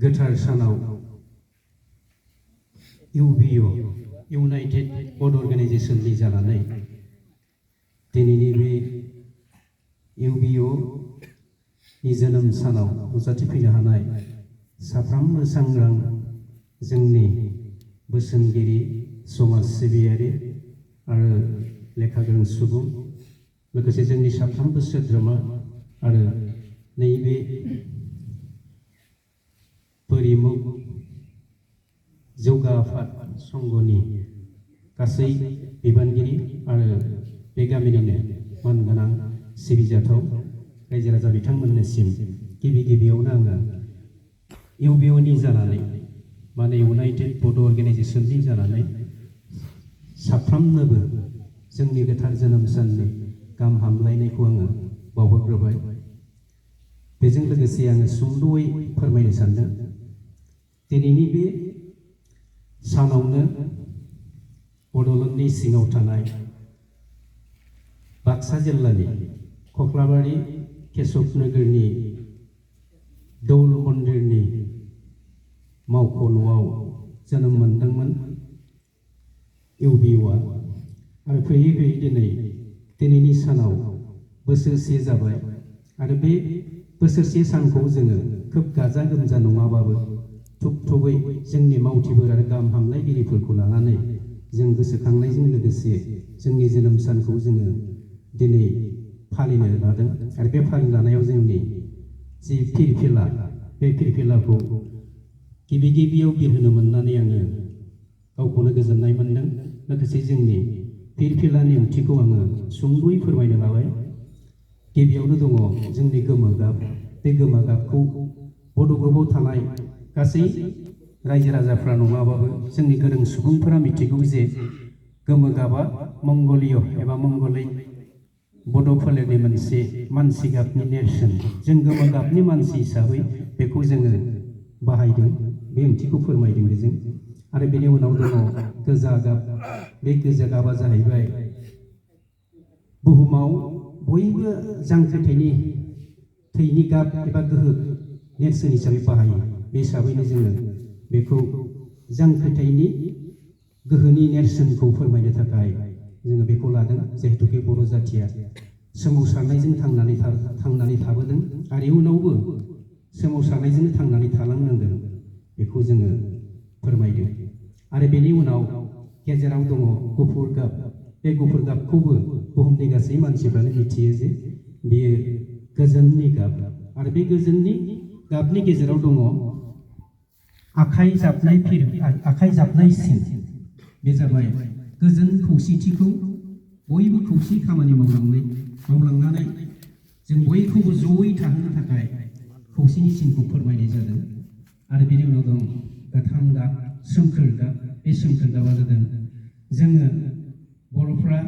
गोथार सानाव UBO United बड अर्गेनाइजेशननि जानानै दिनैनि बे UBO नि जोनोम सानाव नुजाथिफैनो हानाय साफ्रोमबो सांग्रां जोंनि बोसोनगिरि समाज सिबियारि आरो लेखा गोरों सुबुं लोगोसे जोंनि साफ्रोमबो सोद्रोमा आरो नैबे परिमुख जौगा आफाद संघनि गासै बिबानगिरि आरो बे गामिनिनो मानगोनां सिबिजाथाव रायजो राजा बिथांमोननिसिम गिबियावनो आङो UBOनि जानानै माने इउनाइटेड बड अर्गेनाइजेशननि जानानै साफ्रोमनोबो जोंनि गोथार जोनोम साननि गाहाम हामलायनायखौ आङो बावहरग्रोबाय। बेजों लोगोसे आङो सुंद'यै फोरमायनो सानदों दिनैनि बे सानावनो बड'लेण्डनि सिङाव थानाय बाक्सा जिल्लानि कक्लाबारि केशब नोगोरनि दौल मन्दिरनि मावख' न'आव जोनोम मोनदोंमोन UBOआ आरो फैयै दिनैनि सानाव बोसोरसे जाबाय आरो बे बोसोरसे सानखौ जोङो खोब गाजा गोमजा नङाबाबो थुबै जोंनि मावथिफोर आरो गाहाम हामलायगिरिफोरखौ लानानै जों गोसोखांनायजों लोगोसे जोंनि जोनोम सानखौ जोङो दिनै फालिनो लादों आरो बे फालिनो लानायाव जोंनि जि फिरफिला बे फिरफिलाखौ गिबियाव बिरहोनो मोननानै आङो गावखौनो गोजोननाय मोनदों। लोगोसे जोंनि फिरफिलानि ओंथिखौ आङो सुंद'यै फोरमायनो लाबाय। गिबियावनो दङ जोंनि गोमो गाब। बे गोमो गाबखौ बड' ग्रुपआव थानाय गासै रायजो राजाफ्रा नङाबाबो जोंनि गोरों सुबुंफोरा मिथिगौ जे गोमो गाबा मंगलीय एबा मंगलै बड' फोलेरनि मोनसे मानसि गाबनि नेरसोन। जों गोमो गाबनि मानसि हिसाबै बेखौ जोङो बाहायदों, बे ओंथिखौ फोरमायदों बेजों। आरो बेनि उनाव दङ गोजा गाब। बे गोजा गाबा जाहैबाय बुहुमाव बयबो जांख्रिथायनि थैनि गाब एबा गोहो नेरसोन हिसाबै बाहायो। बे हिसाबैनो जोङो बेखौ जांख्रिथायनि गोहोनि नेरसोनखौ फोरमायनो थाखाय जोङो बेखौ लादों। जिहेतुके बर' जाथिया सोमावसारनायजों थांनानै थाबोदों आरो इयुनावबो सोमावसारनायजों थांनानै थालांनांगोन, बेखौ जोङो फोरमायदों। आरो बेनि उनाव गेजेराव दङ गुफुर गाब। बे गुफुर गाबखौबो बुहुमनि गासै मानसिफ्रानो मिथियो जे बेयो गोजोननि गाब। आरो बे गोजोननि गाबनि गेजेराव दङ आखाइ जाबनाय सिन। बे जाबाय गोजोन खौसेथिखौ बयबो खौसे खामानि मावलांनानै जों बयखौबो जयै थाहोनो थाखाय खौसेनि सिनखौ फोरमायनाय जादों। आरो बेनि उनाव दं गोथां गाब, सोमखोर गाब। बे सोमखोर गाबा जादों जोङो बर'फ्रा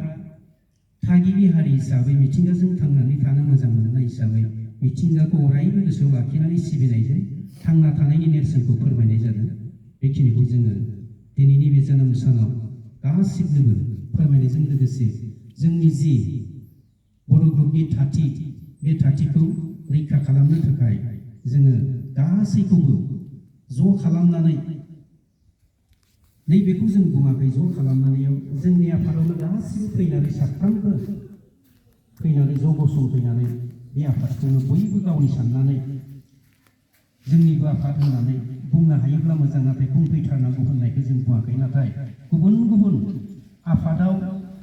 थागिबि हारि हिसाबै मिथिंगाजों थांनानै थानो मोजां मोननाय हिसाबै मिथिंगाखौ अरायबो गोसोआव लाखिनानै सिबिनायजों थांना थानायनि नेरसोनखौ फोरमायनाय जादों। बेखिनिखौ जोङो दिनैनि बे जोनोम सानाव गासिबनोबो फोरमायनायजों लोगोसे जोंनि जि बर' ग्रुपनि थाथि, बे थाथिखौ रैखा खालामनो थाखाय जोङो गासैखौबो ज' खालामनानै नैबेखौ जों बुङाखै, ज' खालामनानै जोंनि आफादावनो गासिबो फैनानै साफ्रोमबो फैनानै ज' गसंफैनानै बे आफादखौनो बयबो गावनि साननानै जोंनिबो आफाद होननानै बुंनो हायोब्ला मोजां, नाथाय बुंफैथारनांगौ होननायखौ जों बुङाखै। नाथाय गुबुन आफादाव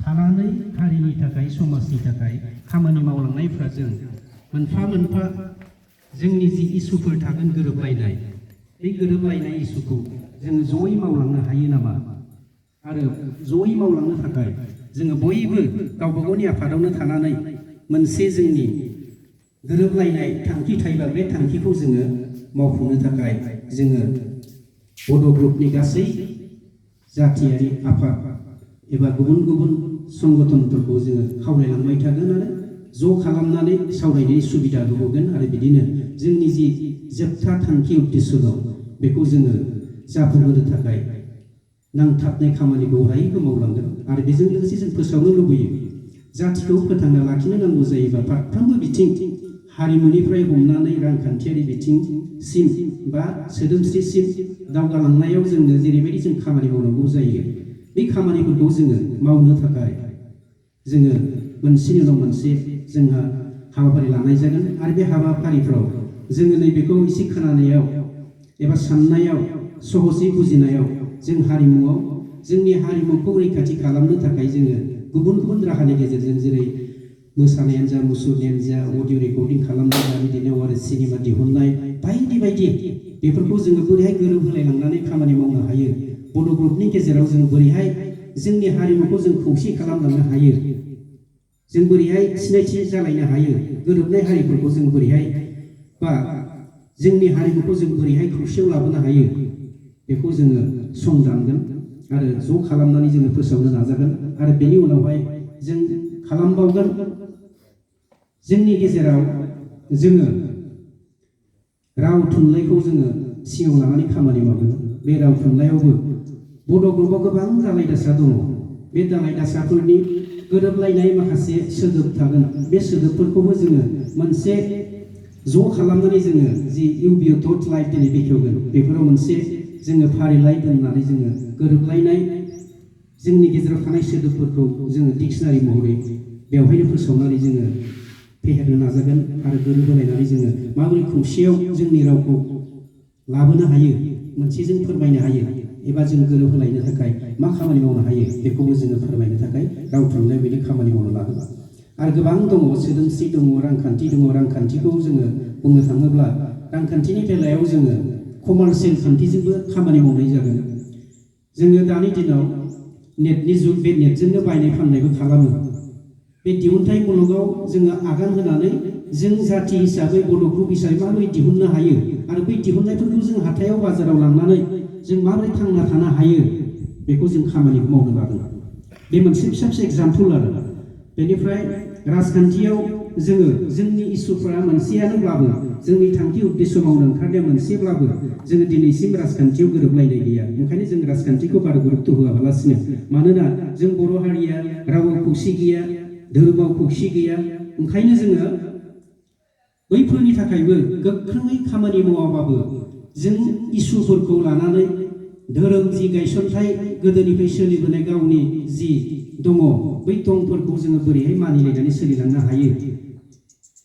थानानै हारिनि थाखाय समाजनि थाखाय खामानि मावलांनायफ्रा जों मोनफा मोनफा जोंनि जि इसुफोर थागोन गोरोबलायनाय, बे गोरोबलायनाय इसुखौ जोङो जयै मावलांनो हायो नामा? आरो जयै मावलांनो थाखाय जोङो बयबो गावबा गावनि आफादावनो थानानै मोनसे जोंनि गोरोबलायनाय थांखि थायोब्ला बे थांखिखौ जोङो मावफुंनो थाखाय जोङो बड' ग्रुपनि गासै जाथियारि आफाद एबा गुबुन संगठनफोरखौ जोङो खावलायलांबाय थागोन आरो ज' खालामनानै सावरायनायनि सुबिदा होबोगोन। आरो बिदिनो जोंनि जि जोबथा थांखि उद्देश्य दं, बेखौ जोङो जाफुंहोनो थाखाय नांथाबनाय खामानिखौ अरायबो मावलांगोन। आरो बेजों लोगोसे जों फोसावनो लुबैयो जातिखौ फोथांना लाखिनो नांगौ जायोबा फारफ्रोमबो बिथिं हारिमुनिफ्राय हमनानै रांखान्थियारि बिथिंसिम बा सोदोमस्रिसिम दावगालांनायाव जोंनो जेरैबायदि जों खामानि मावनांगौ जायो बे खामानिफोरखौ जोङो मावनो थाखाय जोङो मोनसेनि उनाव मोनसे जोंहा हाबाफारि लानाय जागोन आरो बे हाबाफारिफ्राव जोङो नैबेखौ एसे खोनानायाव एबा साननायाव सहजै बुजिनायाव जों हारिमुआव जोंनि हारिमुखौ रैखाथि खालामनो थाखाय जोङो गुबुन गुबुन राहानि गेजेरजों जेरै मोसानायानो जा मुसुरनायानो जा अडिअ रेकर्डिं खालामनाय दानि दिनाव आरो सिनेमा दिहुननाय बायदि बायदि बेफोरखौ जोङो बोरैहाय गोरोबहोलायलांनानै खामानि मावनो हायो बड' ग्रुपनि गेजेराव जों बोरैहाय जोंनि हारिमुखौ जों खौसे खालामलांनो हायो जों बोरैहाय सिनायथि जालायनो हायो गोरोबनाय हारिफोरखौ जों बोरैहाय बा जोंनि हारिमुखौ जों बोरैहाय खौसेयाव लाबोनो हायो बेखौ जोङो सम दानगोन आरो ज' खालामनानै जोङो फोसावनो नाजागोन आरो बेनि उनावहाय जों खालामबावगोन जोंनि गेजेराव जोङो राव थुनलाइखौ जोङो सिगाङाव लानानै खामानि मावगोन बे राव थुनलाइयावबो बड' ग्रुपआव गोबां दालाय दासा दङ बे दालाय दासाफोरनि गोरोबलायनाय माखासे सोदोब थागोन बे सोदोबफोरखौबो जोङो मोनसे ज' खालामनानै जोङो जि इउबिअ डट लाइभ दिनै बेखेवगोन बेफोराव मोनसे जोङो फारिलाइ दोननानै जोङो गोरोबलायनाय जोंनि गेजेराव थानाय सोदोबफोरखौ जोङो डिक्सनारि महरै बेवहायनो फोसावनानै जोङो फेहेरनो नाजागोन आरो गोरोबहोलायनानै जोङो माबोरै खौसेयाव जोंनि रावखौ लाबोनो हायो मोनसेजों फोरमायनो हायो एबा जों गोरोबहोलायनो थाखाय मा खामानि मावनो हायो बेखौबो जोङो फोरमायनो थाखाय राव थुनलाइ बायदि खामानि मावनो लागोन आरो गोबां दङ सोदोमस्रि दङ रांखान्थि दङ रांखान्थिखौ जोङो बुंनो थाङोब्ला रांखान्थिनि बेलायाव जोङो कमार्सियेल खान्थिजोंबो खामानि मावनाय जागोन जोङो दानि दिनाव नेटनि जुग बे नेटजोंनो बायनाय फाननायबो खालामो बे दिहुनथाइ मुलुगाव जोङो आगान होनानै जों जाथि हिसाबै बड' ग्रुप हिसाबै माबोरै दिहुननो हायो आरो बै दिहुननायफोरखौ जों हाथायाव बाजाराव लांनानै जों माबोरै थांना थानो हायो बेखौ जों खामानिखौ मावनो लागोन बे मोनसे फिसा फिसा एग्जाम्पल आरो बेनिफ्राय राजखान्थियाव जोङो जोंनि इसुफोरा मोनसेयानोब्लाबो जोंनि थांखि उद्देश्य मावनो ओंखारनाया मोनसेब्लाबो जोङो दिनैसिम राजखान्थियाव गोरोबलायनाय गैया ओंखायनो जों राजखान्थिखौ बारा गुरुत्व होआबालासिनो मानोना जों बर' हारिया रावाव खौसे गैया धोरोमाव खौसे गैया ओंखायनो जोङो बैफोरनि थाखायबो गोख्रोङै खामानि मावाबाबो जों इसुफोरखौ लानानै धोरोम जि गायसनथाय गोदोनिफ्राय सोलिबोनाय गावनि जि दङ बै दंफोरखौ जोङो बोरैहाय मानिलायनानै सोलिलांनो हायो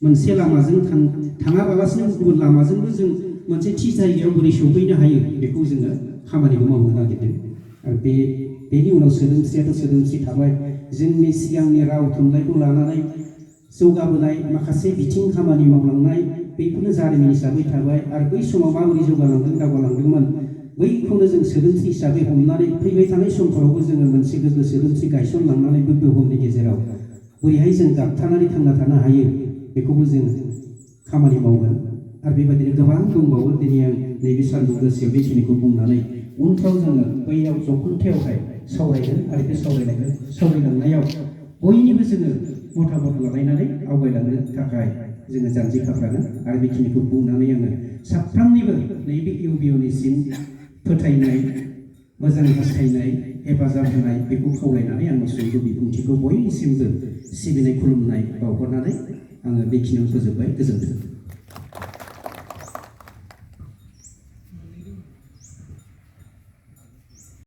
मोनसे लामाजों थाङाबालासिनो गुबुन लामाजोंबो जों मोनसे थि जायगायाव बोरै सौफैनो हायो बेखौ जोङो खामानिखौ मावनो नागिरदों आरो बेनि उनाव सोदोमस्रियाथ' सोदोमस्रि थाबाय जोंनि सिगांनि राव थुनलाइखौ लानानै जौगाबोनाय माखासे बिथिं खामानि मावलांनाय बैफोरनो जारिमिन हिसाबै थाबाय आरो बै समाव माबोरै दावगालांदोंमोन बैखौनो जों सोदोमस्रि हिसाबै हमनानै फैबाय थानाय समफोरावबो जोङो मोनसे गोग्गो सोदोमस्रि गायसनलांनानै बे बुहुमनि गेजेराव बोरैहाय जों गाबथानानै थांना थानो हायो बेखौबो जों खामानि मावगोन आरो बेबायदिनो गोबां दंबावो दिनै आं नैबे सानदुं गोसायाव बेखिनिखौ बुंनानै उनफ्राव जोङो बैयाव जौखोन्थायावहाय सावरायगोन आरो बे सावरायलांनायाव बयनिबो जोङो मतामत लालायनानै आवगायलांनो थाखाय जोङो जानजि खाफ्रागोन आरो बेखिनिखौ बुंनानै आङो साफ्रोमनिबो नैबे इउबिअनिसिम फोथायनाय मोजां हास्थायनाय हेफाजाब होनाय बेखौ खावलायनानै आंनि सुंद' बिबुंथिखौ बयनिसिमबो सिबिनाय खुलुमनाय बावहरनानै आङो बेखिनियाव फोजोबबाय गोजोन्थों।